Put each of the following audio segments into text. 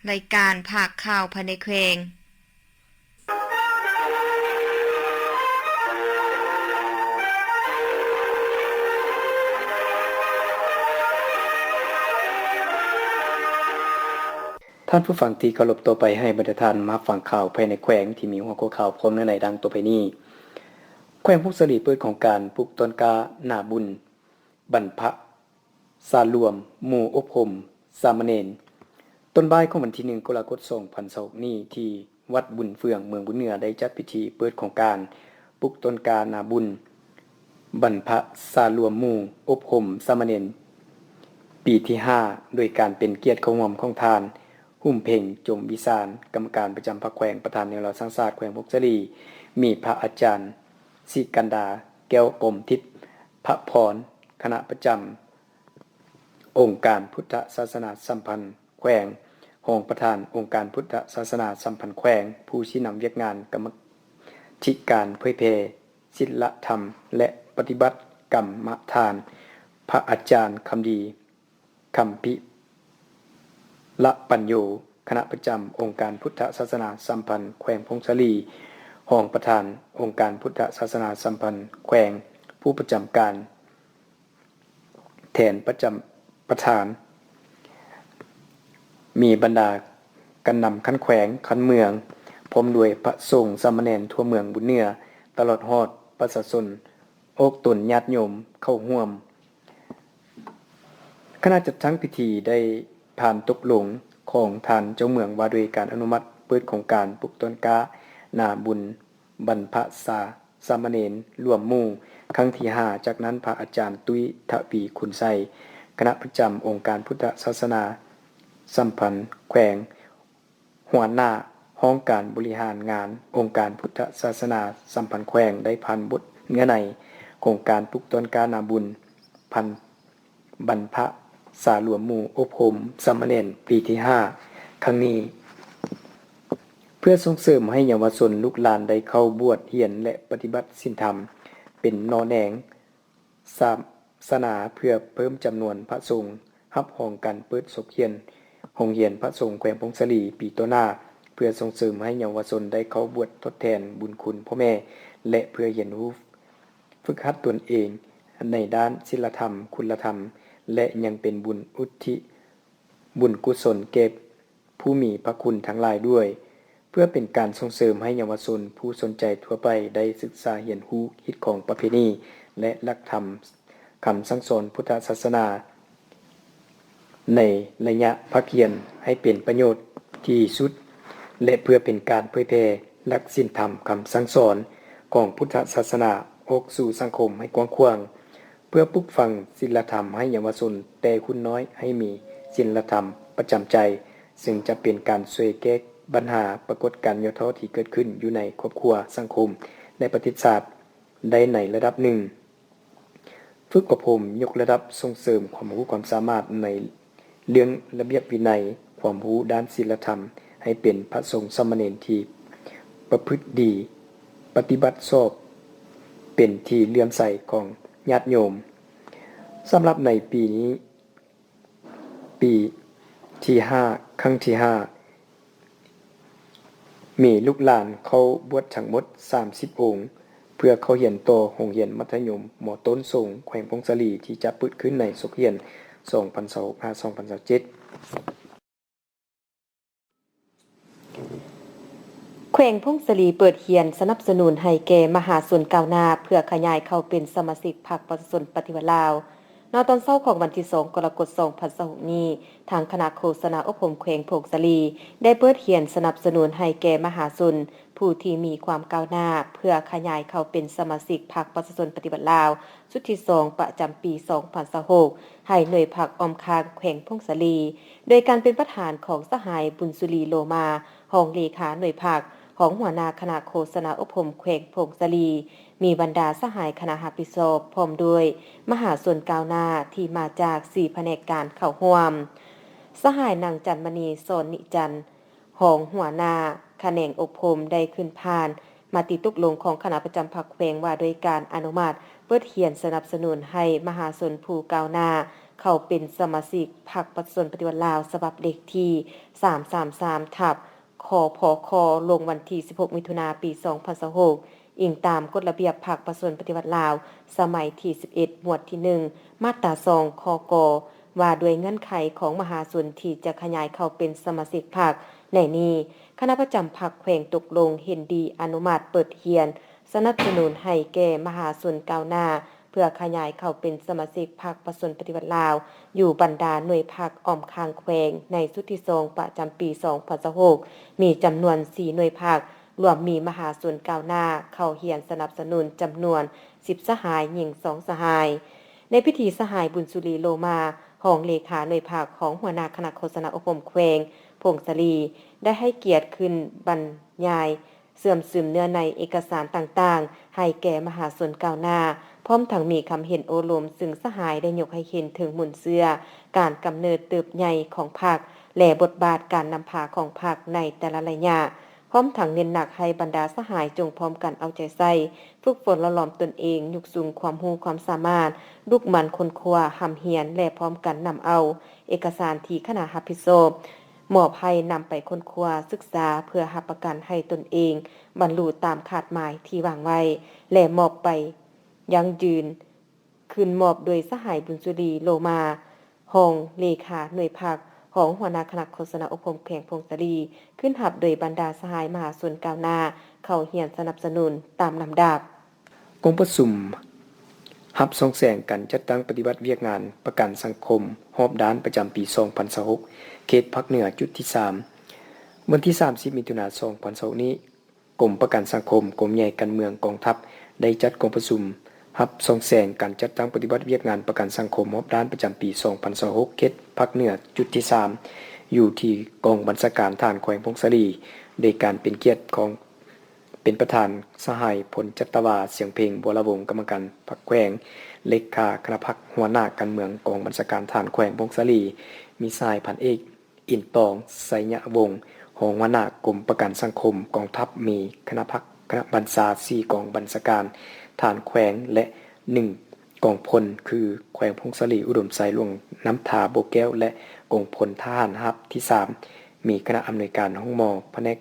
ລາຍການພາກຂ່າວພາຍໃນແຂວງ. ທ່ານຜູ້ຟັງທີ່ເຄົາລົບ, ຕໍ່ໄປໃຫ້ບັນດາທ່ານມາຟັງຂ່າວພາຍໃນແຂວງທີ່ມີຫົວຂໍ້ຂ່າວພ້ອມເນື້ອໃນດັ່ງຕໍ່ໄປນີ້. ແຂວງຜົ້ງສາລີເປີດໂຄງການປູກຕົ້ນກ້ານາບຸນ ບັນພະສາລວມໝູ່ອົບຮົມສາມະເນນ. ຕອນບ່າຍຂອງວັນທີໜຶ່ງ ກໍລະກົດ ສອງພັນຊາວຫົກນີ້ ທີ່ວັດບຸນເຟືອງ ເມືອງບຸນເໜືອ ໄດ້ຈັດພິທີເປີດໂຄງການປູກຕົ້ນກ້ານາບຸນ ບັນພະສາລວມໝູ່ອົບຮົມສາມະເນນ ປີທີຫ້າ ໂດຍການເປັນກຽດເຂົ້າຮ່ວມຂອງທ່ານ ຫຸມເພັງ ຈົມວິສານ ກຳມະການປະຈຳພັກແຂວງ, ປະທານແນວລາວສ້າງຊາດແຂວງຜົ້ງສາລີ, ມີພະອາຈານ ສິກັນດາ ແກ້ວກົມທິບພະພອນ ຄະນະປະຈຳອົງການພຸດທະສາສະໜາສຳພັນແຂວງ, ຮອງປະທານອົງການພຸດທະສາສະໜາສຳພັນແຂວງ, ຜູ້ຊີ້ນຳວຽກງານກຳມາທິການເຜີຍແຜ່ສິນລະທຳ ແລະ ປະຕິບັດກຳມະຖານ, ພະອາຈານຄຳດີ ຄຳພິລະປັນໂຍ ຄະນະປະຈຳອົງການພຸດທະສາສະໜາສຳພັນແຂວງຜົ້ງສາລີ, ຮອງປະທານອົງການພຸດທະສາສະໜາສຳພັນແຂວງ, ຜູ້ປະຈຳການແທນປະຈຳປະທານ, ມີບັນດາການນຳຂັ້ນແຂວງ, ຂັ້ນເມືອງ, ພ້ອມດ້ວຍພະສົງສາມະເນນທົ່ວເມືອງບຸນເໜືອ, ຕະຫຼອດຮອດປະຊາຊົນອອກຕົນຍາດໂຍມເຂົ້າຮ່ວມ. ຄະນະຈັດຕັ້ງພິທີໄດ້ຜ່ານຕົກລົງຂອງທ່ານເຈົ້າເມືອງວ່າດ້ວຍການອະນຸມັດເປີດໂຄງການປູກຕົ້ນກ້ານາບຸນບັນພະສາ ສາມະເນນລວມໝູ່ຄັ້ງທີຫ້າ, ຈາກນັ້ນພະອາຈານຕຸ້ຍ ທະວີຄຸນໄຊ ຄະນະປະຈຳອົງການພຸດທະສາສະໜາສຳພັນແຂວງ, ຫົວໜ້າຫ້ອງການບໍລິຫານງານອົງການພຸດທະສາສະໜາສຳພັນແຂວງ ໄດ້ຜ່ານບົດເນື້ອໃນໂຄງການປູກຕົ້ນກ້ານາບຸນ ພັນ ບັນພະສາລວມໝູ່ອົບຮົມສາມະເນນປີທີຫ້າຄັ້ງນີ້ ເພື່ອສົ່ງເສີມໃຫ້ເຍົາວະຊົນລູກຫຼານໄດ້ເຂົ້າບວດຮຽນ ແລະ ປະຕິບັດສິນທຳ ເປັນໜໍ່ແໜງສາສະໜາ ເພື່ອເພີ່ມຈຳນວນພະສົງ ຮັບຮອງການເປີດສົກຮຽນໂຮງຮຽນພະສົງແຂວງຜົ້ງສາລີປີຕໍ່ໜ້າ, ເພື່ອສົ່ງເສີມໃຫ້ເຍົາວະຊົນໄດ້ເຂົ້າບວດທົດແທນບຸນຄຸນພໍ່ແມ່ ແລະ ເພື່ອຮຽນຮູ້ຝຶກຫັດຕົນເອງໃນດ້ານສິນລະທຳ, ຄຸນລະທຳ ແລະ ຍັງເປັນບຸນອຸທິບຸນກຸສົນແກ່ຜູ້ມີພະຄຸນທັງຫຼາຍດ້ວຍ. ເພື່ອເປັນການສົ່ງເສີມໃຫ້ເຍົາວະຊົນຜູ້ສົນໃຈທົ່ວໄປໄດ້ສຶກສາຮຽນຮູ້ຮີດຄອງປະເພນີ ແລະ ຫຼັກທຳຄຳສັ່ງສອນພຸດທະສາສະໜາໃນໄລຍະພາກຮຽນໃຫ້ເປັນປະໂຫຍດທີ່ສຸດ ແລະ ເພື່ອເປັນການເຜີຍແຜ່ຫຼັກສິນທຳຄຳສັ່ງສອນຂອງພຸດທະສາສະໜາອອກສູ່ສັງຄົມໃຫ້ກວ້າງຂວາງ. ເພື່ອປູກຝັງສິນລະທຳໃຫ້ເຍົາວະຊົນແຕ່ຮຸ່ນນ້ອຍໃຫ້ມີສິນລະທຳປະຈຳໃຈ, ເຊິ່ງຈະເປັນການຊ່ວຍແກ້ບັນຫາປາກົດການຫຍໍ້ທໍ້ທີ່ເກີດຂຶ້ນຢູ່ໃນຄອບຄົວ, ສັງຄົມ ແລະ ປະເທດຊາດໄດ້ໃນລະດັບໜຶ່ງ. ຝຶກອົບຮົມຍົກລະດັບ, ສົ່ງເສີມຄວາມຮູ້ຄວາມສາມາດໃນ ເລື່ອງລະບຽບວິໄນ, ຄວາມຮູ້ດ້ານສິນລະທຳ ໃຫ້ເປັນພະສົງສາມະເນນທີ່ປະພຶດດີ, ປະຕິບັດຊອບ, ເປັນທີ່ເຫຼື້ອມໃສຂອງຍາດໂຍມ. ສຳລັບໃນປີນີ້, ປີທີຫ້າ, ຄັ້ງທີຫ້າ, ມີລູກຫຼານເຂົ້າບວດທັງໝົດສາມສິບອົງ ເພື່ອເຂົ້າຮຽນຕໍ່ໂຮງຮຽນມັດທະຍົມ ມ.ຕົ້ນສົງ ແຂວງຜົ້ງສາລີ ທີ່ຈະເປີດຂຶ້ນໃນສົກຮຽນສອງພັນຊາວຫົກ ຫາ ສອງພັນຊາວເຈັດ. ແຂວງຜົ້ງສາລີເປີດຮຽນສະໜັບສະໜູນໃຫ້ແກ່ມະຫາຊົນກ້າວໜ້າ ເພື່ອຂະຫຍາຍເຂົ້າເປັນສະມາຊິກພັກປະຊາຊົນປະຕິວັດລາວ. ນອນຕອນເຊົ້າຂອງວັນທີສອງ ກໍລະກົດ ສອງພັນຊາວຫົກນີ້, ທາງຄະນະໂຄສະນາອົບຮົມແຂວງຜົ້ງສາລີ ໄດ້ເປີດຮຽນສະໜັບສະໜູນໃຫ້ແກ່ມະຫາຊົນຜູ້ທີ່ມີຄວາມກ້າວໜ້າ ເພື່ອຂະຫຍາຍເຂົ້າເປັນສະມາຊິກພັກປະຊາຊົນປະຕິວັດລາວ ຊຸດທີສອງ ປະຈຳປີສອງພັນຊາວຫົກ ໃຫ້ໜ່ວຍພັກອ້ອມຂ້າງແຂວງຜົ້ງສາລີ ໂດຍການເປັນປະທານຂອງສະຫາຍ ບຸນສຸລີ ໂລມາ ຮອງເລຂາໜ່ວຍພັກ, ຮອງຫົວໜ້າຄະນະໂຄສະນາອົບຮົມແຂວງຜົ້ງສາລີ, ມີບັນດາສະຫາຍຄະນະຮັບຜິດຊອບ ພ້ອມດ້ວຍມະຫາຊົນກ້າວໜ້າທີ່ມາຈາກສີ່ພະແນກການເຂົ້າຮ່ວມ. ສະຫາຍ ນາງ ຈັນມະນີ ສອນນິຈັນ ຮອງຫົວໜ້າຂະແໜງອົບຮົມ ໄດ້ຂຶ້ນຜ່ານມະຕິຕົກລົງຂອງຄະນະປະຈຳພັກແຂວງ ວ່າດ້ວຍການອະນຸມັດເປີດຮຽນສະໜັບສະໜູນໃຫ້ມະຫາຊົນຜູ້ກ້າວໜ້າ ເຂົ້າເປັນສະມາຊິກພັກປະຊາຊົນປະຕິວັດລາວ ສະບັບເລກທີສາມສາມສາມ ທັບ ຄພຄ ລົງວັນທີສິບຫົກ ມິຖຸນາ ປີສອງພັນຊາວຫົກ ອີງຕາມກົດລະບຽບພັກປະຊາຊົນປະຕິວັດລາວ ສະໄໝທີສິບເອັດ ໝວດທີໜຶ່ງ ມາດຕາສອງ ຄກ ວ່າດ້ວຍເງື່ອນໄຂຂອງມະຫາຊົນທີ່ຈະຂະຫຍາຍເຂົ້າເປັນສະມາຊິກພັກ. ໃນນີ້ ຄະນະປະຈຳພັກແຂວງຕົກລົງເຫັນດີອະນຸມັດເປີດຮຽນ ສະໜັບສະໜູນໃຫ້ແກ່ມະຫາຊົນກ້າວໜ້າ ເພື່ອຂະຫຍາຍເຂົ້າເປັນສະມາຊິກພັກປະຊາຊົນປະຕິວັດລາວ ຢູ່ບັນດາໜ່ວຍພັກອ້ອມຂ້າງແຂວງ ໃນຊຸດທີສອງ ປະຈຳປີສອງພັນຊາວຫົກ ມີຈຳນວນສີ່ໜ່ວຍພັກ, ລວມມີມະຫາຊົນກ້າວໜ້າເຂົ້າຮຽນສະໜັບສະໜູນຈຳນວນສິບສະຫາຍ, ຍິງສອງສະຫາຍ. ໃນພິທີ ສະຫາຍ ບຸນສຸລີ ໂລມາ ຮອງເລຂາໜ່ວຍພັກ, ຮອງຫົວໜ້າຄະນະໂຄສະນາອົບຮົມແຂວງຜົ້ງສາລີ ໄດ້ໃຫ້ກຽດຂຶ້ນບັນຍາຍ ເຊື່ອມຊຶມເນື້ອໃນເອກະສານຕ່າງໆ ໃຫ້ແກ່ມະຫາຊົນກ້າວໜ້າ, ພ້ອມທັງມີຄຳເຫັນໂອ້ລົມ, ຊຶ່ງສະຫາຍໄດ້ຍົກໃຫ້ເຫັນເຖິງມູນເຊື້ອການກຳເນີດເຕີບໃຫຍ່ຂອງພັກ ແລະ ບົດບາດການນຳພາຂອງພັກໃນແຕ່ລະໄລຍະ, ພ້ອມທັງເນັ້ນໜັກໃຫ້ບັນດາສະຫາຍຈົ່ງພ້ອມກັນເອົາໃຈໃສ່ ຝຶກຝົນຫຼໍ່ຫຼອມຕົນເອງ, ຍົກສູງຄວາມຮູ້ຄວາມສາມາດ, ລຸກໝັ່ນຄົ້ນຄວ້າ, ຮ່ຳຮຽນ ແລະ ພ້ອມກັນນຳເອົາເອກະສານທີ່ຄະນະຮັບຜິດຊອບ ມອບໃຫ້ນຳໄປຄົ້ນຄວ້າສຶກສາ ເພື່ອຮັບປະກັນໃຫ້ຕົນເອງບັນລຸຕາມຄາດໝາຍທີ່ວາງໄວ້ ແລະ ມອບໄປຢັ້ງຢືນ. ຂຶ້ນມອບໂດຍສະຫາຍ ບຸນສຸລີ ໂລມາ ຮອງເລຂາໜ່ວຍພັກ, ຮອງຫົວໜ້າຄະນະໂຄສະນາອົບຮົມແຂວງຜົ້ງສາລີ, ຂຶ້ນຮັບໂດຍບັນດາສະຫາຍມະຫາຊົນກ້າວໜ້າເຂົ້າຮຽນສະໜັບສະໜູນຕາມລຳດັບ. ກອງປະຊຸມຮັບຊ່ອງແສງການຈັດຕັ້ງປະຕິບັດວຽກງານປະກັນສັງຄົມຮອບດ້ານປະຈຳປີສອງພັນຊາວຫົກ ເຂດພາກເໜືອ ຈຸດທີສາມ. ວັນທີສາມສິບ ມິຖຸນາ ສອງພັນຊາວຫົກນີ້, ກົມປະກັນສັງຄົມ, ກົມໃຫຍ່ການເມືອງ, ກອງທັບ ໄດ້ຈັດກອງປະຊຸມຮັບຊ່ອງແສງການຈັດຕັ້ງປະຕິບັດວຽກງານປະກັນສັງຄົມຮອບດ້ານປະຈຳປີສອງພັນຊາວຫົກ ເຂດພາກເໜືອ ຈຸດທີສາມ ຢູ່ທີ່ກອງບັນຊາການທະຫານແຂວງຜົ້ງສາລີ ໂດຍການເປັນກຽດຂອງ ເປັນປະທານສະຫາຍ ພົນຈັດຕະວາ ສຽງເພັງ ວໍລະວົງ ກຳມະການພັກແຂວງ, ເລຂາຄະນະພັກ, ຫົວໜ້າການເມືອງກອງບັນຊາການທະຫານແຂວງຜົ້ງສາລີ, ມີສະຫາຍ ພັນເອກ ອິນຕອງ ໄຊຍະວົງ ຮອງຫົວໜ້າກົມປະກັນສັງຄົມກອງທັບ, ມີຄະນະພັກ, ຄະນະບັນຊາ ສີ່ກອງບັນຊາການທະຫານແຂວງ ແລະ ໜຶ່ງກອງພົນ ຄື ແຂວງຜົ້ງສາລີ, ອຸດົມໄຊ, ຫຼວງນ້ຳທາ, ບໍ່ແກ້ວ ແລະ ກອງພົນທະຫານຮາບທີສາມ, ມີຄະນະອຳນວຍການ, ຮອງໝໍ, ພະແນກ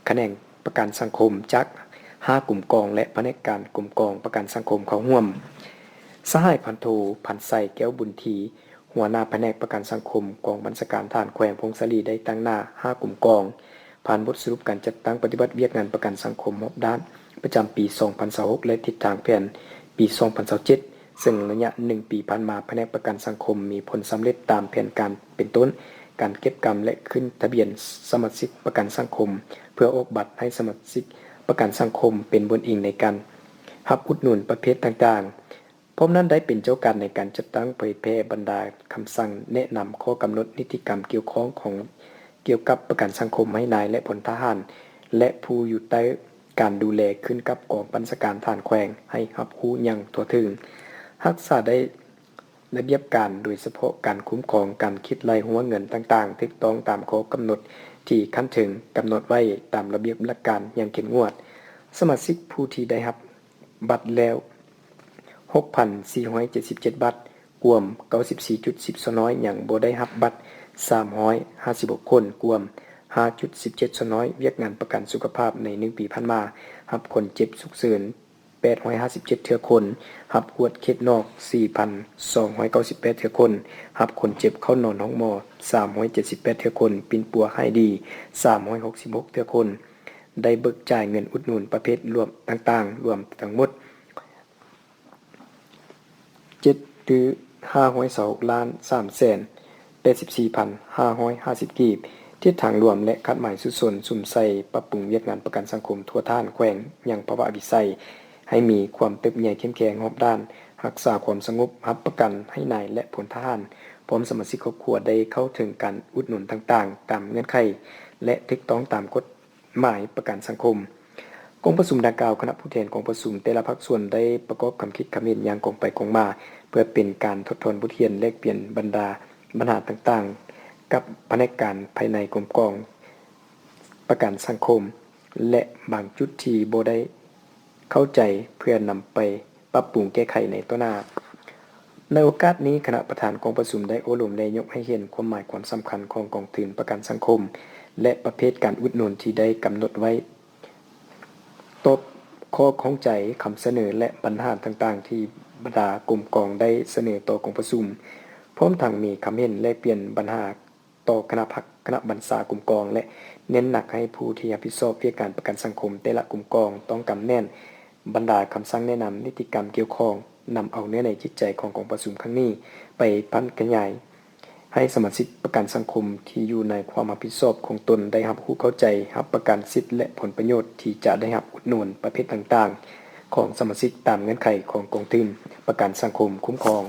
ຂະແໜງປະກັນສັງຄົມຈາກຫ້າກົມກອງ ແລະ ພະແນກການກົມກອງປະກັນສັງຄົມເຂົ້າຮ່ວມ. ສະຫາຍ ພັນໂທ ພັນໄຊ ແກ້ວບຸນທີ ຫົວໜ້າພະແນກປະກັນສັງຄົມກອງບັນຊາການທະຫານແຂວງຜົ້ງສາລີ ໄດ້ຕາງໜ້າຫ້າກົມກອງ ຜ່ານບົດສະຫຼຸບການຈັດຕັ້ງປະຕິບັດວຽກງານປະກັນສັງຄົມຮອບດ້ານປະຈຳປີສອງພັນຊາວຫົກ ແລະ ທິດທາງແຜນປີສອງພັນຊາວເຈັດ ເຊິ່ງໄລຍະໜຶ່ງປີຜ່ານມາ, ພະແນກປະກັນສັງຄົມມີຜົນສຳເລັດຕາມແຜນການ ເປັນຕົ້ນ ການເກັບກຳ ແລະ ຂຶ້ນທະບຽນສະມາຊິກປະກັນສັງຄົມ ເພື່ອອອກບັດໃຫ້ສະມາຊິກປະກັນສັງຄົມ ເປັນບ່ອນອີງໃນການຮັບອຸດໜູນປະເພດຕ່າງໆ. ພ້ອມນັ້ນໄດ້ເປັນເຈົ້າການໃນການຈັດຕັ້ງເຜີຍແຜ່ບັນດາຄຳສັ່ງແນະນຳ, ຂໍ້ກຳນົດ, ນິຕິກຳກ່ຽວຂ້ອງຂອງ ກ່ຽວກັບປະກັນສັງຄົມໃຫ້ນາຍ ແລະ ພົນທະຫານ ແລະ ຜູ້ຢູ່ໃຕ້ການດູແລຂຶ້ນກັບກອງບັນຊາການທະຫານແຂວງ ໃຫ້ຮັບຮູ້ຢ່າງທົ່ວເຖິງ. ຮັກສາໄດ້ ລະບຽບການ, ໂດຍສະເພາະການຄຸ້ມຄອງ, ການຄິດໄລ່ຫົວເງິນຕ່າງໆ ຖືກຕ້ອງຕາມຂໍ້ກຳນົດທີ່ຂັ້ນເທິງກຳນົດໄວ້ຕາມລະບຽບຫຼັກການຢ່າງເຂັ້ມງວດ. ສະມາຊິກຜູ້ທີ່ໄດ້ຮັບບັດແລ້ວ ຫົກພັນສີ່ຮ້ອຍເຈັດສິບເຈັດ ບັດ, ກວມ ເກົ້າສິບສີ່ຈຸດສິບສ່ວນຮ້ອຍ, ຍັງບໍ່ໄດ້ຮັບບັດ ສາມຮ້ອຍຫ້າສິບຫົກຄົນ, ກວມ ຫ້າຈຸດສິບເຈັດສ່ວນຮ້ອຍ. ວຽກງານປະກັນສຸຂະພາບໃນໜຶ່ງປີຜ່ານມາ, ຮັບຄົນເຈັບສຸກເສີນ ແປດຮ້ອຍຫ້າສິບເຈັດເທື່ອຄົນ, ຮັບກວດເຂດນອກ ສີ່ພັນສອງຮ້ອຍເກົ້າສິບແປດເທື່ອຄົນ, ຮັບຄົນເຈັບເຂົ້ານອນໂຮງໝໍ ສາມຮ້ອຍເຈັດສິບແປດເທື່ອຄົນ, ປິ່ນປົວຫາຍດີ ສາມຮ້ອຍຫົກສິບຫົກເທື່ອຄົນ, ໄດ້ເບີກຈ່າຍເງິນອຸດໜູນປະເພດລວມຕ່າງໆ ລວມທັງໝົດ ເຈັດຕື້ຫ້າຮ້ອຍຊາວຫົກລ້ານສາມແສນແປດສິບສີ່ພັນຫ້າຮ້ອຍຫ້າສິບກີບ. ທິດທາງລວມ ແລະ ຄາດໝາຍສູ້ຊົນ ສຸມໃສ່ປັບປຸງວຽກງານປະກັນສັງຄົມທົ່ວທະຫານແຂວງ ຍັງພາວະວິໄສ ໃຫ້ມີຄວາມເຕີບໃຫຍ່ເຂັ້ມແຂງຮອບດ້ານ, ຮັກສາຄວາມສະຫງົບ, ຮັບປະກັນໃຫ້ນາຍ ແລະ ພົນທະຫານ ພ້ອມສະມາຊິກຄອບຄົວ ໄດ້ເຂົ້າເຖິງການອຸດໜູນຕ່າງໆ ຕາມເງື່ອນໄຂ ແລະ ຖືກຕ້ອງຕາມກົດ ໝາຍປະກັນສັງຄົມ. ກອງປະຊຸມດັ່ງກ່າວ, ຄະນະຜູ້ແທນກອງປະຊຸມແຕ່ລະພາກສ່ວນໄດ້ປະກອບຄຳຄິດຄຳເຫັນຢ່າງກົງໄປກົງມາ ເພື່ອເປັນການຖົດຖອນບົດຮຽນ, ແລກປ່ຽນບັນດາບັນຫາຕ່າງໆ ກັບພະແນກການພາຍໃນກົມກອງປະກັນສັງຄົມ ແລະ ບາງຈຸດທີ່ບໍ່ໄດ້ເຂົ້າໃຈ ເພື່ອນຳໄປປັບປຸງແກ້ໄຂໃນຕໍ່ໜ້າ. ໃນໂອກາດນີ້, ຄະນະປະທານກອງປະຊຸມໄດ້ໂອ້ລົມ ແລະ ຍົກໃຫ້ເຫັນຄວາມໝາຍຄວາມສຳຄັນຂອງກອງທຶນປະກັນສັງຄົມ ແລະ ປະເພດການອຸດໜູນທີ່ໄດ້ກຳນົດໄວ້, ຕອບຂໍ້ຂ້ອງໃຈ, ຄຳສະເໜີ ແລະ ບັນຫາຕ່າງໆ ທີ່ບັນດາກົມກອງໄດ້ສະເໜີຕໍ່ກອງປະຊຸມ, ພ້ອມທັງມີຄຳເຫັນແລກປ່ຽນບັນຫາຕໍ່ຄະນະພັກ, ຄະນະບັນຊາກົມກອງ ແລະ ເນັ້ນໜັກໃຫ້ຜູ້ທີ່ຮັບຜິດຊອບວຽກງານປະກັນສັງຄົມແຕ່ລະກົມກອງຕ້ອງກຳແໜ້ນບັນດາຄຳສັ່ງແນະນຳ, ນິຕິກຳກ່ຽວຂ້ອງ, ນຳເອົາເນື້ອໃນຈິດໃຈຂອງກອງປະຊຸມຄັ້ງນີ້ໄປຜັນຂະຫຍາຍ ໃຫ້ສະມາຊິກປະກັນສັງຄົມທີ່ຢູ່ໃນຄວາມຮັບຜິດຊອບຂອງຕົນໄດ້ຮັບຮູ້ເຂົ້າໃຈ, ຮັບປະກັນສິດ ແລະ ຜົນປະໂຫຍດທີ່ຈະໄດ້ຮັບອຸດໜູນປະເພດຕ່າງໆ ຂອງສະມາຊິກຕາມເງື່ອນໄຂຂອງກອງທຶນປະກັນສັງຄົມຄຸ້ມຄອງ.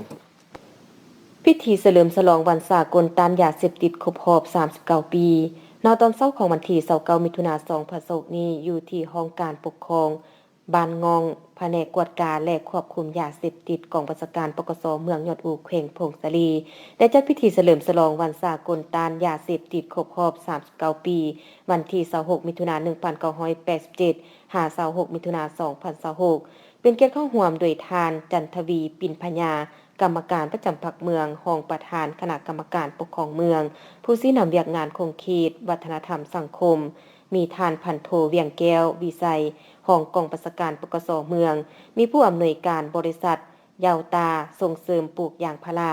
ພິທີສະເຫຼີມສະຫຼອງວັນສາກົນຕ້ານຢາເສບຕິດຄົບຮອບສາມສິບເກົ້າປີ ນະຕອນເຊົ້າຂອງວັນທີຊາວເກົ້າ ມິຖຸນາ ສອງພັນຊາວຫົກນີ້ ຢູ່ທີ່ຫ້ອງການປົກຄອງ ບ້ານງ່ອງ, ພະແນກກວດກາ ແລະ ຄວບຄຸມຢາເສບຕິດ ກອງບັນຊາການ ປກສ ເມືອງຍອດອູ ແຂວງຜົ້ງສາລີ ໄດ້ຈັດພິທີສະເຫຼີມສະຫຼອງວັນສາກົນຕ້ານຢາເສບຕິດຄົບຮອບສາມສິບເກົ້າປີ ວັນທີຊາວຫົກ ມິຖຸນາ ໜຶ່ງພັນເກົ້າຮ້ອຍແປດສິບເຈັດ ຫາ ຊາວຫົກ ມິຖຸນາ ສອງພັນຊາວຫົກ ເປັນກຽດເຂົ້າຮ່ວມໂດຍທ່ານ ຈັນທະວີ ປິນພະຍາ ກຳມະການປະຈຳພັກເມືອງ, ຮອງປະທານຄະນະກຳມະການປົກຄອງເມືອງ, ຜູ້ຊີ້ນຳວຽກງານຂົງເຂດ, ວັດທະນະທຳສັງຄົມ, ມີທ່ານພັນໂທ ວຽງແກ້ວ ວິໄຊ ຮອງກອງບັນຊາການ ປກສ ເມືອງ, ມີຜູ້ອຳນວຍການບໍລິສັດເຍົາຕາສົ່ງເສີມປູກຢາງພາລາ,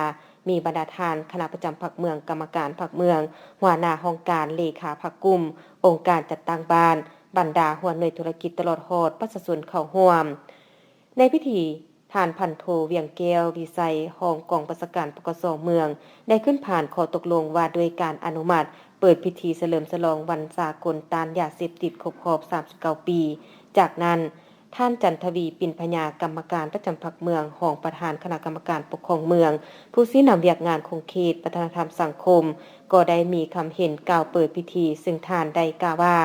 ມີບັນດາທ່ານຄະນະປະຈຳພັກເມືອງ, ກຳມະການພັກເມືອງ, ຫົວໜ້າຫ້ອງການ, ເລຂາພັກກຸ່ມ, ອົງການຈັດຕັ້ງບ້ານ, ບັນດາຫົວໜ່ວຍທຸລະກິດ ຕະຫຼອດຮອດປະຊາຊົນເຂົ້າຮ່ວມ. ໃນພິທີ, ທ່ານພັນໂທ ວຽງແກ້ວ ວິໄຊ ຮອງກອງບັນຊາການ ປກສ ເມືອງ ໄດ້ຂຶ້ນຜ່ານຂໍ້ຕົກລົງວ່າດ້ວຍການອະນຸມັດເປີດພິທີສະເຫຼີມສະຫຼອງວັນສາກົນຕ້ານຢາເສບຕິດຄົບຮອບສາມສິບເກົ້າປີ. ຈາກນັ້ນ, ທ່ານ ຈັນທະວີ ປິນພະຍາ ກຳມະການປະຈຳພັກເມືອງ, ຮອງປະທານຄະນະກຳມະການປົກຄອງເມືອງ, ຜູ້ຊີ້ນຳວຽກງານຂົງເຂດ, ວັດທະນະທຳສັງຄົມ ກໍໄດ້ມີຄຳເຫັນກ່າວເປີດພິທີ, ເຊິ່ງທ່ານໄດ້ກ່າວວ່າ,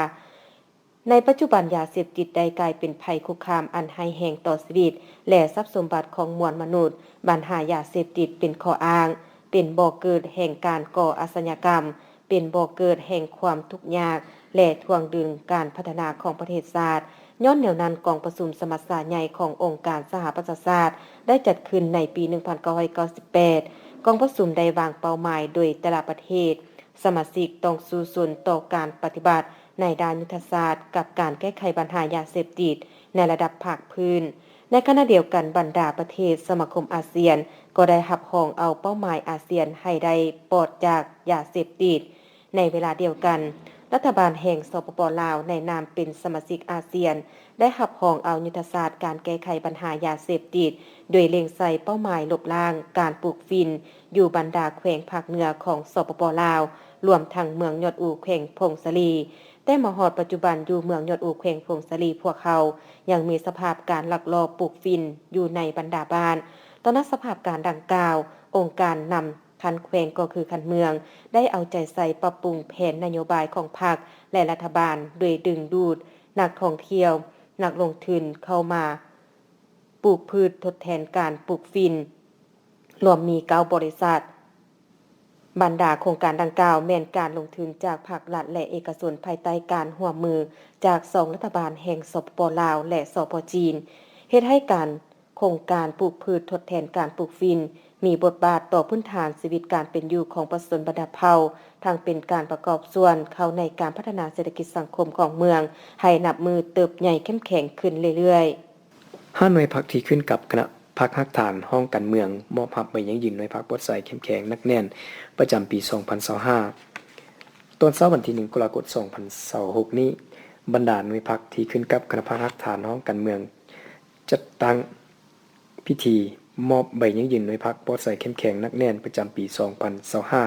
ໃນປັດຈຸບັນ, ຢາເສບຕິດໄດ້ກາຍເປັນໄພຄຸກຄາມອັນຮ້າຍແຮງຕໍ່ຊີວິດ ແລະ ຊັບສົມບັດຂອງມວນມະນຸດ. ບັນຫາຢາເສບຕິດເປັນຂໍ້ອ້າງ, ເປັນບໍ່ເກີດແຫ່ງການກໍ່ອາຊະຍາກຳ, ເປັນບໍ່ເກີດແຫ່ງຄວາມທຸກຍາກ ແລະ ຖ່ວງດຶງການພັດທະນາຂອງປະເທດຊາດ. ຍ້ອນແນວນັ້ນ, ກອງປະຊຸມສະມັດຊາໃຫຍ່ຂອງອົງການສະຫະປະຊາຊາດ ໄດ້ຈັດຂຶ້ນໃນປີໜຶ່ງພັນເກົ້າຮ້ອຍເກົ້າສິບແປດ. ກອງປະຊຸມໄດ້ວາງເປົ້າໝາຍໂດຍແຕ່ລະປະເທດ ສະມາຊິກຕ້ອງສູ້ຊົນຕໍ່ການປະຕິບັດໃນດ້ານຍຸດທະສາດກັບການແກ້ໄຂບັນຫາຢາເສບຕິດໃນລະດັບພາກພື້ນ. ໃນຂະນະດຽວກັນ, ບັນດາປະເທດສະມາຄົມອາຊຽນກໍໄດ້ຮັບຮອງເອົາເປົ້າໝາຍອາຊຽນໃຫ້ໄດ້ປອດຈາກຢາເສບຕິດ. ໃນເວລາດຽວກັນ, ລັດຖະບານແຫ່ງ ສປປ ລາວ ໃນນາມເປັນສະມາຊິກອາຊຽນ ໄດ້ຮັບຮອງເອົາຍຸດທະສາດການແກ້ໄຂບັນຫາຢາເສບຕິດ ໂດຍເລັງໃສ່ເປົ້າໝາຍລົບລ້າງການປູກຝິ່ນ ຢູ່ບັນດາແຂວງພາກເໜືອຂອງ ສປປ ລາວ, ລວມທັງເມືອງຍອດອູ ແຂວງຜົ້ງສາລີ. ແຕ່ມາຮອດປັດຈຸບັນ, ຢູ່ເມືອງຍອດອູ ແຂວງຜົ້ງສາລີ, ພວກເຮົາຍັງມີສະພາບການລັກລອບປູກຝິ່ນຢູ່ໃນບັນດາບ້ານ. ຕໍ່ໜ້າສະພາບການດັ່ງກ່າວ, ອົງການນຳຂັ້ນແຂວງ ກໍຄືຂັ້ນເມືອງ ໄດ້ເອົາໃຈໃສ່ປັບປຸງແຜນນະໂຍບາຍຂອງພັກ ແລະ ລັດຖະບານ ໂດຍດຶງດູດນັກທ່ອງທ່ຽວ, ນັກລົງທຶນເຂົ້າມາ ປູກພືດທົດແທນການປູກຝິ່ນ ລວມມີເກົ້າບໍລິສັດ. ບັນດາໂຄງການດັ່ງກ່າວແມ່ນການລົງທຶນຈາກພາກລັດ ແລະ ເອກະຊົນ ພາຍໃຕ້ການຮ່ວມມືຈາກສອງລັດຖະບານແຫ່ງ ສປປ ລາວ ແລະ ສປ ຈີນ, ເຮັດໃຫ້ການ ໂຄງການປູກພືດທົດແທນການປູກຝິ່ນ ມີບົດບາດຕໍ່ພື້ນຖານຊີວິດການເປັນຢູ່ຂອງປະຊາຊົນບັນດາເຜົ່າ, ທັງເປັນການປະກອບສ່ວນເຂົ້າໃນການພັດທະນາເສດຖະກິດສັງຄົມຂອງເມືອງ ໃຫ້ນັບມື້ເຕີບໃຫຍ່ເຂັ້ມແຂງຂຶ້ນເລື້ອຍໆ. ຫ້າໜ່ວຍພັກທີ່ຂຶ້ນກັບຄະນະພັກຮາກຖານຫ້ອງການເມືອງ ມອບຮັບໃບຢັ້ງຢືນໜ່ວຍພັກປອດໃສເຂັ້ມແຂງໜັກແໜ້ນ ປະຈຳປີສອງພັນຊາວຫ້າ. ຕອນເຊົ້າວັນທີໜຶ່ງ ກໍລະກົດ ສອງພັນຊາວຫົກນີ້, ບັນດາໜ່ວຍພັກທີ່ຂຶ້ນກັບຄະນະພັກຮາກຖານຫ້ອງການເມືອງ ຈັດຕັ້ງພິທີມອບໃບຢັ້ງຢືນໜ່ວຍພັກປອດໃສເຂັ້ມແຂງໜັກແໜ້ນປະຈຳປີສອງພັນຊາວຫ້າ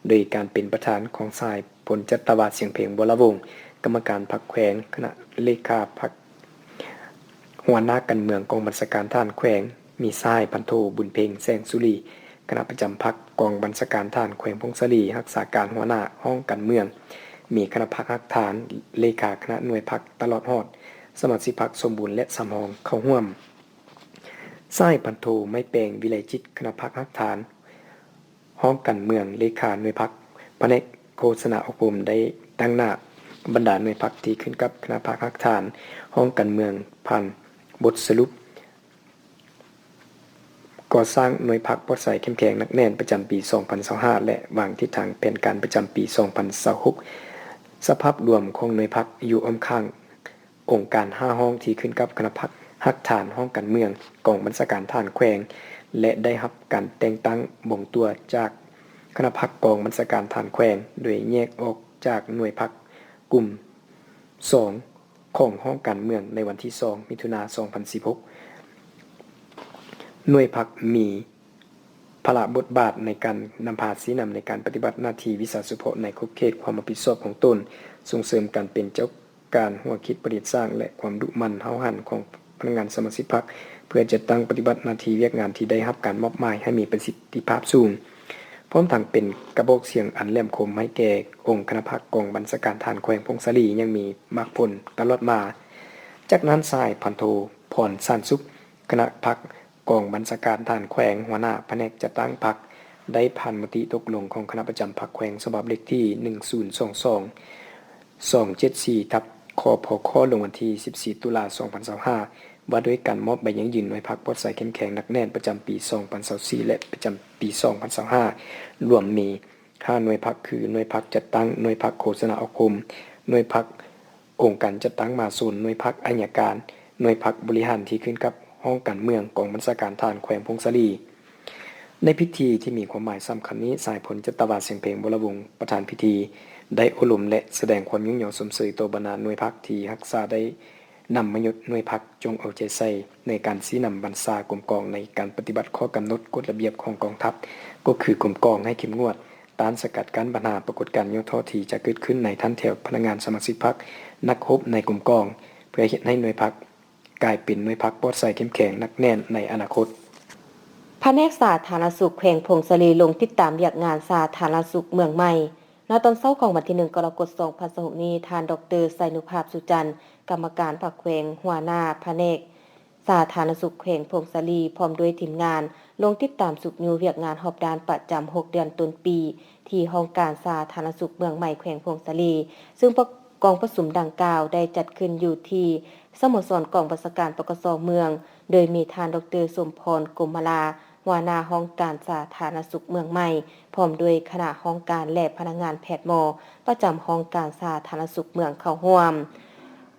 ໂດຍການເປັນປະທານຂອງສະຫາຍ ພົນຈັດຕະວາ ສຽງເພັງ ວໍລະວົງ ກຳມະການພັກແຂວງ, ຄະນະເລຂາພັກ, ຫົວໜ້າການເມືອງກອງບັນຊາການທະຫານແຂວງ, ມີສະຫາຍ ພັນໂທ ບຸນເພັງ ແສງສຸລີ ຄະນະປະຈຳພັກກອງບັນຊາການທະຫານແຂວງຜົ້ງສາລີ, ຮັກສາການຫົວໜ້າຫ້ອງການເມືອງ, ມີຄະນະພັກຮາກຖານ, ເລຂາຄະນະໜ່ວຍພັກ ຕະຫຼອດຮອດສະມາຊິກພັກສົມບູນ ແລະ ສຳຮອງເຂົ້າຮ່ວມ. ສະຫາຍ ພັນໂທ ໄມ້ແປງ ວິໄລຈິດ ຄະນະພັກຮາກຖານຫ້ອງການເມືອງ, ເລຂາໜ່ວຍພັກ, ພະແນກໂຄສະນາອົບຮົມ ໄດ້ຕາງໜ້າບັນດາໜ່ວຍພັກທີ່ຂຶ້ນກັບຄະນະພັກຮາກຖານຫ້ອງການເມືອງ ຜ່ານບົດສະຫຼຸບ ກໍ່ສ້າງໜ່ວຍພັກປອດໃສເຂັ້ມແຂງໜັກແໜ້ນປະຈຳປີສອງພັນຊາວຫ້າ ແລະ ວາງທິດທາງແຜນການປະຈຳປີສອງພັນຊາວຫົກ. ສະພາບລວມຂອງໜ່ວຍພັກຢູ່ອ້ອມຂ້າງອົງການຫ້າຫ້ອງທີ່ຂຶ້ນກັບຄະນະພັກຮາກຖານຫ້ອງການເມືອງ ກອງບັນຊາການທະຫານແຂວງ ແລະ ໄດ້ຮັບການແຕ່ງຕັ້ງບົ່ງຕົວຈາກຄະນະພັກກອງບັນຊາການທະຫານແຂວງ ໂດຍແຍກອອກຈາກໜ່ວຍພັກກຸ່ມ ສອງ ຂອງຫ້ອງການເມືອງໃນວັນທີສອງ ມິຖຸນາ ສອງພັນສິບຫົກ. ໜ່ວຍພັກມີພາລະບົດບາດໃນການນຳພາຊີ້ນຳໃນການປະຕິບັດໜ້າທີ່ວິຊາສະເພາະໃນຂອບເຂດຄວາມຮັບຜິດຊອບຂອງຕົນ, ສົ່ງເສີມການເປັນເຈົ້າການຫົວຄິດປະດິດສ້າງ ແລະ ຄວາມດຸໝັ່ນຫ້າວຫັນຂອງພະນັກງານສະມາຊິກພັກ ເພື່ອຈັດຕັ້ງປະຕິບັດໜ້າທີ່ວຽກງານທີ່ໄດ້ຮັບການມອບໝາຍໃຫ້ມີປະສິດທິພາບສູງ. ພ້ອມທັງເປັນກະບອກສຽງອັນແຫຼມຄົມໃຫ້ແກ່ອົງຄະນະພັກກອງບັນຊາການທະຫານແຂວງຜົ້ງສາລີຢ່າງມີໝາກຜົນຕະຫຼອດມາ. ຈາກນັ້ນ ສະຫາຍພັນໂທ ພອນ ສານສຸກ ຄະນະພັກກອງບັນຊາການທະຫານແຂວງ ຫົວໜ້າພະແນກຈັດຕັ້ງພັກ ໄດ້ຜ່ານມະຕິຕົກລົງຂອງຄະນະປະຈຳພັກແຂວງ ສະບັບເລກທີໜຶ່ງສູນສອງສອງ ສອງເຈັດສີ່ ທັບ ຄພຄ ລົງວັນທີສິບສີ່ ຕຸລາ ສອງພັນຊາວຫ້າ ວ່າດ້ວຍການມອບໃບຢັ້ງຢືນໜ່ວຍພັກປອດໃສເຂັ້ມແຂງໜັກແໜ້ນປະຈຳປີສອງພັນຊາວສີ່ ແລະ ປະຈຳປີສອງພັນຊາວຫ້າ ລວມມີຫ້າໜ່ວຍພັກ ຄື ໜ່ວຍພັກຈັດຕັ້ງ, ໜ່ວຍພັກໂຄສະນາອົບຮົມ, ໜ່ວຍພັກອົງການຈັດຕັ້ງມະຫາຊົນ, ໜ່ວຍພັກໄອຍະການ, ໜ່ວຍພັກບໍລິຫານທີ່ຂຶ້ນກັບຫ້ອງການເມືອງ ກອງບັນຊາການທະຫານແຂວງຜົ້ງສາລີ. ໃນພິທີທີ່ມີຄວາມໝາຍສຳຄັນນີ້, ສະຫາຍ ພົນຈັດຕະວາ ແສງເພັງ ວໍລະວົງ ປະທານພິທີ ໄດ້ໂອ້ລົມ ແລະ ສະແດງຄວາມຍ້ອງຍໍຊົມເຊີຍຕໍ່ບັນດາໜ່ວຍພັກທີ່ຮັກສາໄດ້ນຳມະຍົດໜ່ວຍພັກ ຈົ່ງເອົາໃຈໃສ່ໃນການຊີ້ນຳບັນຊາກົມກອງໃນການປະຕິບັດຂໍ້ກຳນົດກົດລະບຽບຂອງກອງທັບ ກໍຄືກົມກອງໃຫ້ເຂັ້ມງວດ ຕ້ານສະກັດກັ້ນບັນຫາປາກົດການຫຍໍ້ທໍ້ທີ່ຈະເກີດຂຶ້ນໃນຖັນແຖວພະນັກງານສະມາຊິກພັກນັກຮົບໃນກົມກອງ ເພື່ອເຮັດໃຫ້ໜ່ວຍພັກ ກາຍເປັນໜ່ວຍພັກປອດໃສເຂັ້ມແຂງໜັກແໜ້ນໃນອະນາຄົດ. ພະແນກສາທາລະນະສຸກແຂວງຜົ້ງສາລີລົງຕິດຕາມວຽກງານສາທາລະນະສຸກເມືອງໃໝ່. ໃນຕອນເຊົ້າຂອງວັນທີໜຶ່ງ ກໍລະກົດ ສອງພັນຊາວຫົກນີ້, ທ່ານ ດອກເຕີ ໄຊນຸພາບ ສຸຈັນ ກຳມະການພັກແຂວງ, ຫົວໜ້າພະແນກສາທາລະນະສຸກແຂວງຜົ້ງສາລີ ພ້ອມດ້ວຍທີມງານ ລົງຕິດຕາມຊຸກຍູ້ວຽກງານຮອບດ້ານປະຈຳຫົກເດືອນຕົ້ນປີ ທີ່ຫ້ອງການສາທາລະນະສຸກເມືອງໃໝ່ແຂວງຜົ້ງສາລີ, ຊຶ່ງ ກອງປະຊຸມດັ່ງກ່າວໄດ້ຈັດຂຶ້ນຢູ່ທີ່ສະໂມສອນກອງບັນຊາການ ປກສ ເມືອງ, ໂດຍມີທ່ານ ດອກເຕີ ສົມພອນ ກົມມະລາ ຫົວໜ້າຫ້ອງການສາທາລະນະສຸກເມືອງໃໝ່, ພ້ອມດ້ວຍຄະນະຫ້ອງການ ແລະ ພະນັກງານແພດໝໍປະຈຳຫ້ອງການສາທາລະນະສຸກເມືອງເຂົ້າຮ່ວມ.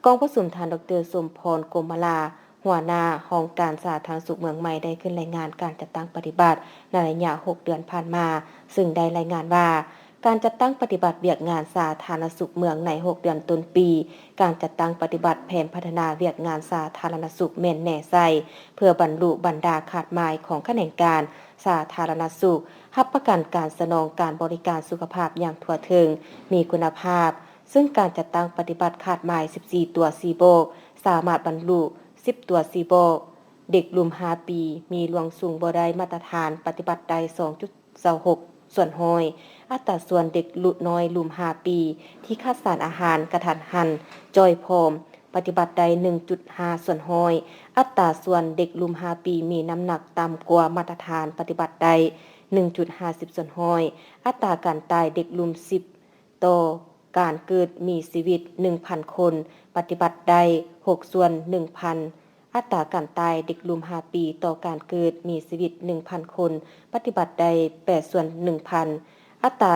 ກອງປະຊຸມ ທ່ານ ດອກເຕີ ສົມພອນ ກົມມະລາ ຫົວໜ້າຫ້ອງການສາທາລະນະສຸກເມືອງໃໝ່ ໄດ້ຂຶ້ນລາຍງານການຈັດຕັ້ງປະຕິບັດໃນໄລຍະຫົກເດືອນຜ່ານມາ, ຊຶ່ງໄດ້ລາຍງານວ່າ ການຈັດຕັ້ງປະຕິບັດວຽກງານສາທາລະນະສຸກເມືອງໃນຫົກເດືອນຕົ້ນປີ, ການຈັດຕັ້ງປະຕິບັດແຜນພັດທະນາວຽກງານສາທາລະນະສຸກແມ່ນແນໃສ່ ເພື່ອບັນລຸບັນດາຄາດໝາຍຂອງຂະແໜງການສາທາລະນະສຸກ, ຮັບປະກັນການສະໜອງການບໍລິການສຸຂະພາບຢ່າງທົ່ວເຖິງ, ມີຄຸນນະພາບ, ຊຶ່ງການຈັດຕັ້ງປະຕິບັດຄາດໝາຍສິບສີ່ຕົວຊີ້ບອກ, ສາມາດບັນລຸສິບຕົວຊີ້ບອກ, ເດັກລຸ່ມຫ້າປີ ມີລວງສູງບໍ່ໄດ້ມາດຕະຖານ ປະຕິບັດໄດ້ສອງຈຸດ ຊາວຫົກສ່ວນຮ້ອຍ, ອັດຕາສ່ວນເດັກລຸນ້ອຍລຸ່ມຫ້າປີ ທີ່ຂາດສານອາຫານກະທັນຫັນ, ຈ່ອຍຜອມ, ປະຕິບັດໄດ້ໜຶ່ງຈຸດຫ້າສ່ວນຮ້ອຍ, ອັດຕາສ່ວນເດັກລຸ່ມຫ້າປີ ມີນ້ຳໜັກຕ່ຳກວ່າມາດຕະຖານ ປະຕິບັດໄດ້ໜຶ່ງຈຸດຫ້າສິບສ່ວນຮ້ອຍ, ອັດຕາການຕາຍເດັກລຸ່ມສິບຕໍ່ການເກີດມີຊີວິດໜຶ່ງພັນຄົນ ປະຕິບັດໄດ້ຫົກສ່ວນໜຶ່ງພັນ, ອັດຕາການຕາຍເດັກລຸ່ມຫ້າປີຕໍ່ການເກີດມີຊີວິດໜຶ່ງພັນຄົນ ປະຕິບັດໄດ້ແປດສ່ວນໜຶ່ງພັນ, ອັດຕາ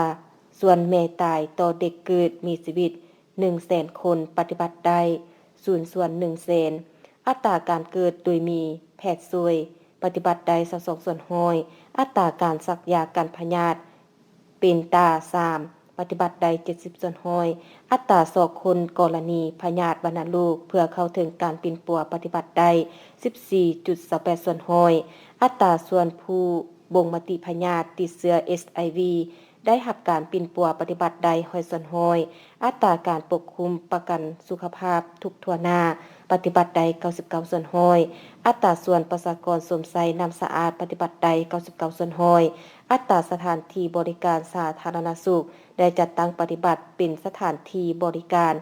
ສ່ວນແມ່ຕາຍຕໍ່ເດັກເກີດມີຊີວິດໜຶ່ງແສນຄົນ ປະຕິບັດໄດ້ສູນສ່ວນໜຶ່ງແສນ, ອັດຕາການເກີດໂດຍມີແພດຊ່ວຍ ປະຕິບັດໄດ້ຊາວສອງສ່ວນຮ້ອຍ, ອັດຕາການສັກຢາກັນພະຍາດ ເປັນຕາສາມ ປະຕິບັດໄດ້ເຈັດສິບສ່ວນຮ້ອຍ, ອັດຕາຊອກຄົ້ນກໍລະນີພະຍາດວັນນະໂລກເພື່ອເຂົ້າເຖິງການປິ່ນປົວ ປະຕິບັດໄດ້ສິບສີ່ຈຸດຊາວແປດສ່ວນຮ້ອຍ, ອັດຕາສ່ວນຜູ້ບົ່ງມະຕິພະຍາດຕິດເຊື້ອ ເອັດໄອວີ ໄດ້ຮັບການປິ່ນປົວ ປະຕິບັດໄດ້ຮ້ອຍສ່ວນຮ້ອຍ, ອັດຕາການປົກຄຸມປະກັນສຸຂະພາບທຸກທົ່ວໜ້າ ປະຕິບັດໄດ້ເກົ້າສິບເກົ້າສ່ວນຮ້ອຍ, ອັດຕາສ່ວນປະຊາກອນຊົມໃຊ້ນ້ຳສະອາດ ປະຕິບັດໄດ້ເກົ້າສິບເກົ້າສ່ວນຮ້ອຍ, ອັດຕາສະຖານທີ່ບໍລິການສາທາລະນະສຸກ ໄດ້ຈັດຕັ້ງປະຕິບັດເປັນສະຖານທີ່ບໍລິການ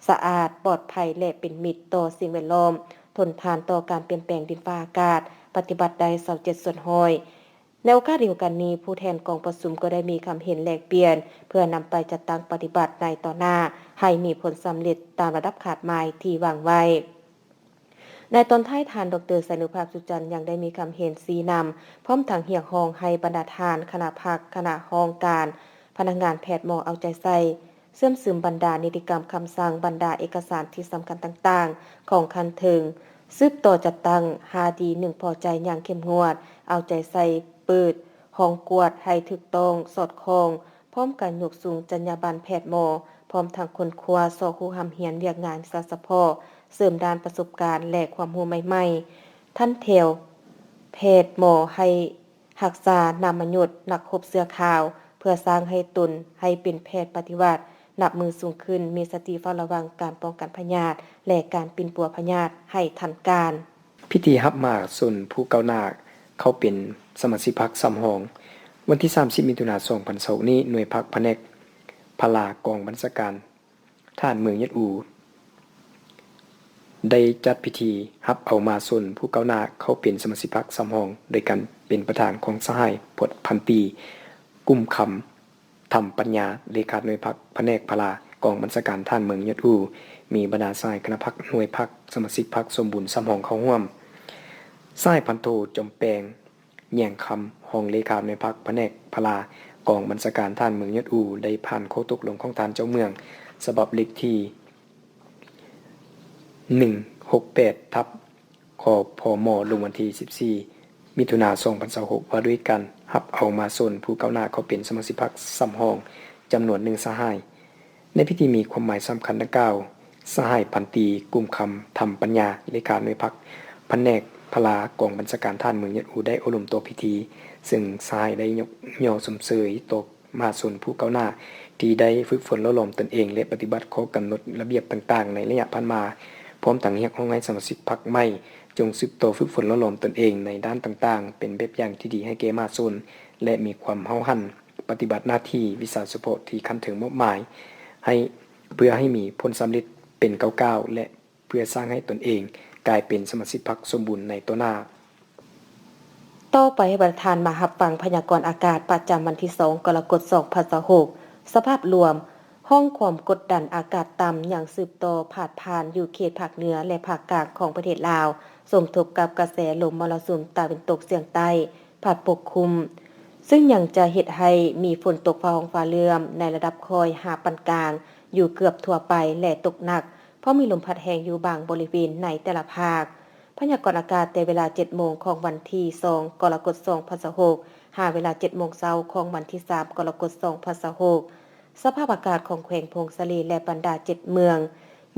ສະອາດ, ປອດໄພ ແລະ ເປັນມິດຕໍ່ສິ່ງແວດລ້ອມ, ທົນທານຕໍ່ການປ່ຽນແປງດິນຟ້າອາກາດ, ປະຕິບັດໄດ້ຊາວເຈັດສ່ວນຮ້ອຍ. ໃນໂອກາດດຽວກັນນີ້, ຜູ້ແທນກອງປະຊຸມກໍໄດ້ມີຄຳເຫັນແລກປ່ຽນ ເພື່ອນຳໄປຈັດຕັ້ງປະຕິບັດໃນຕໍ່ໜ້າ ໃຫ້ມີຜົນສຳເລັດຕາມລະດັບຄາດໝາຍທີ່ວາງໄວ້. ໃນຕອນທ້າຍ, ທ່ານ ດຣ ໄຊນຸພາບ ສຸຈັນ ຍັງໄດ້ມີຄຳເຫັນຊີ້ນຳ ພ້ອມທັງຮຽກຮ້ອງໃຫ້ບັນດາທ່ານຄະນະພັກ, ຄະນະຫ້ອງການ, ພະນັກງານແພດໝໍເອົາໃຈໃສ່ ເຊື່ອມຊຶມບັນດານິຕິກຳ, ຄຳສັ່ງ, ບັນດາເອກະສານທີ່ສຳຄັນຕ່າງໆຂອງຂັ້ນເທິງ, ສືບຕໍ່ຈັດຕັ້ງ ຫ້າດີໜຶ່ງພໍໃຈ ຢ່າງເຂັ້ມງວດ, ເອົາໃຈໃສ່ເປີດຫ້ອງກວດໃຫ້ຖືກຕ້ອງ, ສອດຄ່ອງ, ພ້ອມກັນຍົກສູງຈັນຍາບັນແພດໝໍ, ພ້ອມທັງຄົ້ນຄວ້າຊອກຮູ້ຮ່ຳຮຽນວຽກງານວິຊາສະເພາະ, ເສີມດ້ານປະສົບການ ແລະ ຄວາມຮູ້ໃໝ່ໆ, ທັນແຖວແພດໝໍໃຫ້ຮັກສານາມມະຍຸດນັກຮົບເສື້ອຂາວ, ເພື່ອສ້າງໃຫ້ຕົນໃຫ້ເປັນແພດປະຕິວັດ, ນັບມື້ສູງຂຶ້ນ, ມີສະຕິເຝົ້າລະວັງການປ້ອງກັນພະຍາດ ແລະ ການປິ່ນປົວພະຍາດໃຫ້ທັນການ. ພິທີຮັບມາຊົນຜູ້ກ້າວໜ້າເຂົ້າເປັນສະມາຊິກພັກສຳຮອງ ວັນທີສາມສິບ ມິຖຸນາ ສອງພັນຊາວຫົກນີ້, ໜ່ວຍພັກພະແນກພະລາ ກອງບັນຊາການທະຫານເມືອງຍອດອູ ໄດ້ຈັດພິທີຮັບເອົາມາຊົນຜູ້ກ້າວໜ້າເຂົ້າເປັນສະມາຊິກພັກສຳຮອງ ໂດຍການເປັນປະທານຂອງສະຫາຍພົນຕີ ກຸ້ມຄຳ ທຳປັນຍາ ເລຂາໜ່ວຍພັກພະແນກພະລາ ກອງບັນຊາການທະຫານເມືອງຍອດອູ, ມີບັນດາສະຫາຍຄະນະພັກ, ໜ່ວຍພັກ, ສະມາຊິກພັກສົມບູນສຳຮອງເຂົ້າຮ່ວມ. ສະຫາຍພັນໂທ ຈອມແປງ ແຍງຄຳ ຮອງເລຂາໜ່ວຍພັກພະແນກພະລາ ກອງບັນຊາການທະຫານເມືອງຍອດອູ ໄດ້ຜ່ານຂໍ້ຕົກລົງຂອງທ່ານເຈົ້າເມືອງ ສະບັບເລກທີ ໜຶ່ງຫົກແປດ ທັບ ຄພມ ລົງວັນທີສິບສີ່ ມິຖຸນາ ສອງພັນຊາວຫົກ ວ່າດ້ວຍການຮັບເອົາມາຊົນຜູ້ກ້າວໜ້າເຂົ້າເປັນສະມາຊິກພັກສຳຮອງ ຈຳນວນໜຶ່ງສະຫາຍ. ໃນພິທີມີຄວາມໝາຍສຳຄັນດັ່ງກ່າວ, ສະຫາຍພັນຕີ ກຸ້ມຄຳ ທຳປັນຍາ ເລຂາໜ່ວຍພັກພະແນກພະລາ ກອງບັນຊາການທະຫານເມືອງຍອດອູ ໄດ້ໂອ້ລົມຕໍ່ພິທີ, ເຊິ່ງສະຫາຍໄດ້ຍົກຍໍຊົມເຊີຍຕໍ່ ມາຊົນຜູ້ກ້າວໜ້າທີ່ໄດ້ຝຶກຝົນຫຼໍ່ຫຼອມຕົນເອງ ແລະ ປະຕິບັດຂໍ້ກຳນົດລະບຽບຕ່າງໆໃນໄລຍະຜ່ານມາ, ພ້ອມທັງຮຽກຮ້ອງໃຫ້ສະມາຊິກພັກໃໝ່ ຈົ່ງສືບຕໍ່ຝຶກຝົນຫຼໍ່ຫຼອມຕົນເອງໃນດ້ານຕ່າງໆ ເປັນແບບຢ່າງທີ່ດີໃຫ້ແກ່ມະຫາຊົນ ແລະ ມີຄວາມຫ້າວຫັນປະຕິບັດໜ້າທີ່ວິຊາສະເພາະທີ່ຂັ້ນເທິງມອບໝາຍໃຫ້, ເພື່ອໃຫ້ມີຜົນສຳເລັດເປັນກ້າວໆ ແລະ ເພື່ອສ້າງໃຫ້ຕົນເອງກາຍເປັນສະມາຊິກພັກສົມບູນໃນຕໍ່ໜ້າ. ຕໍ່ໄປໃຫ້ບັນດາທ່ານມາຮັບຟັງພະຍາກອນອາກາດປະຈຳວັນທີສອງ ກໍລະກົດ ສອງພັນຊາວຫົກ. ສະພາບລວມ, ຮ່ອງຄວາມກົດດັນອາກາດຕ່ຳຍັງສືບຕໍ່ພາດຜ່ານຢູ່ເຂດພາກເໜືອ ແລະ ພາກກາງຂອງປະເທດລາວ, ສົມທົບກັບກະແສລົມມໍລະສຸມຕາເວັນຕົກສຽງໃຕ້ ພັດປົກຄຸມ, ຊຶ່ງຍັງຈະເຮັດໃຫ້ມີຝົນຕົກຟ້າຮ້ອງຟ້າເຫຼື້ອມໃນລະດັບຄ່ອຍຫາປານກາງຢູ່ເກືອບທົ່ວໄປ ແລະ ຕົກໜັກ, ເພາະມີລົມພັດແຮງຢູ່ບາງບໍລິເວນໃນແຕ່ລະພາກ. ພະຍາກອນອາກາດແຕ່ເວລາເຈັດໂມງຂອງວັນທີສອງ ກໍລະກົດ ສອງພັນຊາວຫົກ ຫາເວລາເຈັດໂມງເຊົ້າຂອງວັນທີສາມ ກໍລະກົດ ສອງພັນຊາວຫົກ. ສະພາບອາກາດຂອງແຂວງຜົ້ງສາລີ ແລະ ບັນດາເຈັດເມືອງ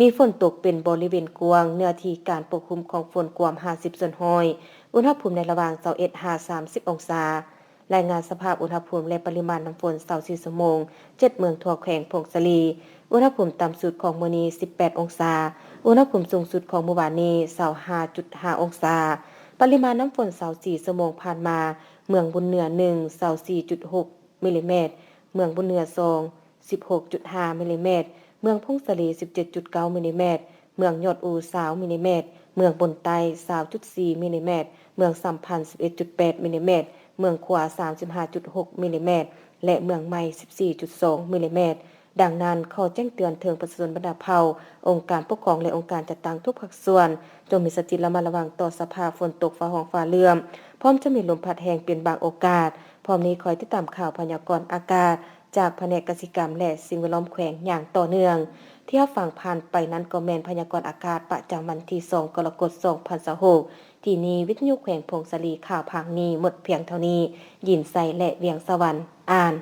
ມີຝົນຕົກເປັນບໍລິເວນກວ້າງ, ເນື້ອທີ່ການປົກຄຸມຂອງຝົນກວມຫ້າສິບສ່ວນຮ້ອຍ, ອຸນຫະພູມໃນລະຫວ່າງຊາວເອັດຫາສາມສິບອົງສາ. ລາຍງານສະພາບອຸນຫະພູມ ແລະ ປະລິມານນ້ຳຝົນຊາວສີ່ຊົ່ວໂມງ ເຈັດເມືອງທົ່ວແຂວງຜົ້ງສາລີ. ອຸນຫະພູມຕ່ຳສຸດຂອງມື້ນີ້ສິບແປດອົງສາ, ອຸນຫະພູມສູງສຸດຂອງມື້ວານນີ້ຊາວຫ້າຈຸດຫ້າອົງສາ. ປະລິມານນ້ຳຝົນຊາວສີ່ຊົ່ວໂມງຜ່ານມາ, ເມືອງບຸນເໜືອ ໜຶ່ງ ຊາວສີ່ຈຸດຫົກ ມິລລີແມັດ, ເມືອງບຸນເໜືອ ສອງ ສິບຫົກຈຸດຫ້າມິລລີແມັດ, ເມືອງຜົ້ງສາລີ ສິບເຈັດຈຸດເກົ້າມິລລີແມັດ, ເມືອງຍອດອູ ຊາວມິລລີແມັດ, ເມືອງບົນໃຕ້ ຊາວຈຸດສີ່ມິລລີແມັດ, ເມືອງສຳພັນ ສິບເອັດຈຸດແປດມິລລີແມັດ, ເມືອງຂວາ ສາມສິບຫ້າຈຸດຫົກມິລລີແມັດ ແລະ ເມືອງໃໝ່ ສິບສີ່ຈຸດສອງມິລລີແມັດ. ດັ່ງນັ້ນ, ຂໍແຈ້ງເຕືອນເຖິງປະຊາຊົນບັນດາເຜົ່າ, ອົງການປົກຄອງ ແລະ ອົງການຈັດຕັ້ງທຸກພາກສ່ວນ, ຈົ່ງມີສະຕິລະມັດລະວັງຕໍ່ສະພາບຝົນຕົກຟ້າຮ້ອງຟ້າເຫຼື້ອມ, ພ້ອມຈະມີລົມພັດແຮງເປັນບາງໂອກາດ. ພ້ອມນີ້ຄອຍຕິດຕາມຂ່າວພະຍາກອນອາກາດ ຈາກພະແນກກະສິກຳ ແລະ ສິ່ງແວດລ້ອມແຂວງຢ່າງຕໍ່ເນື່ອງ. ທີ່ຮັບຟັງຜ່ານໄປນັ້ນກໍແມ່ນພະຍາກອນອາກາດປະຈຳວັນທີສອງ ກໍລະກົດ ສອງພັນຊາວຫົກ. ທີ່ນີ້ ວິທະຍຸແຂວງຜົ້ງສາລີ ຂ່າວພາກນີ້ໝົດພຽງເທົ່ານີ້. ຍິນໄຊ ແລະ ວຽງສະຫວັນ ອ່ານ.